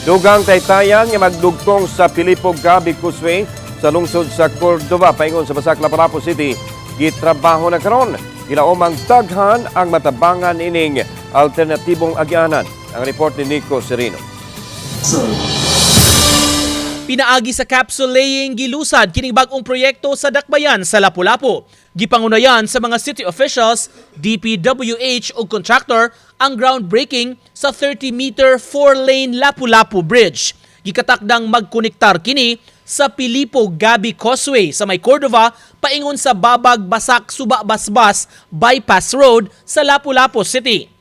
Dugang taytayan nga magdugtong sa Pilipo Gabi Causeway sa lungsod sa Cordova paingon sa Basak, Lapu-Lapu City gitrabaho na karon. Gilaomang daghan ang matabangan ining alternatibong agyanan. Ang report ni Nico Serino. Pinaagi sa capsule laying, gilusad kining bag-ong proyekto sa Dakbayan sa Lapu-Lapu. Gipangunayan sa mga city officials, DPWH ug contractor ang groundbreaking sa 30-meter 4-lane Lapu-Lapu Bridge. Gikatakdang magkonektar kini sa Pilipo Gabi Causeway sa may Cordova paingon sa Babag Basak Suba Basbas Bypass Road sa Lapu-Lapu City.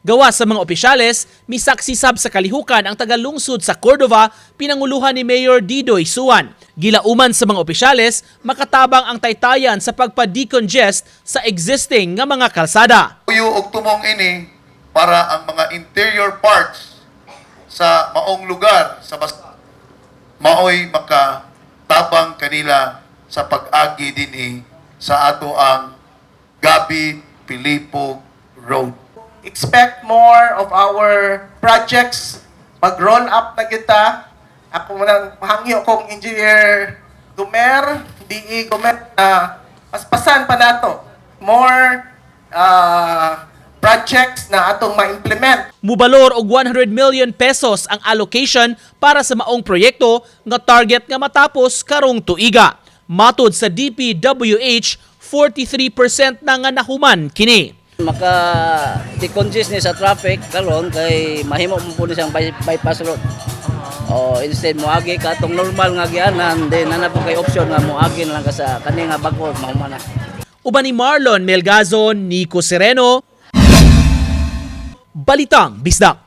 Gawas sa mga opisyales, misaksi sab sa kalihukan ang tagalungsod sa Cordova, pinanguluhan ni Mayor Didoy Suan. Gilauman sa mga opisyales, makatabang ang taytayan sa pagpa-decongest sa existing nga mga kalsada. Tuyo og tumong ini para ang mga interior parts sa maong lugar sa bas maoy makatabang kanila sa pag-agi dinhi sa ato ang Gabi Pilipo Road. Expect more of our projects. Mag-roll up na kita. Ako nang hangyo kong Engineer Gumer, DE Gumer, na paspasan pa nato. More projects na atong ma-implement. Mubalor og 100 million pesos ang allocation para sa maong proyekto nga target nga matapos karong tuiga. Matod sa DPWH, 43% na nga nahuman kini. Maka decongest ni sa traffic karon kay mahimo mo po ni siyang bypass road. O instead moagi ka atong normal nga agianan, then naa po kay option nga moagi na lang ka sa kani nga bag-o, mahuman na. Uban ni Marlon Melgazo, Nico Sereno, Balitang Bisdak.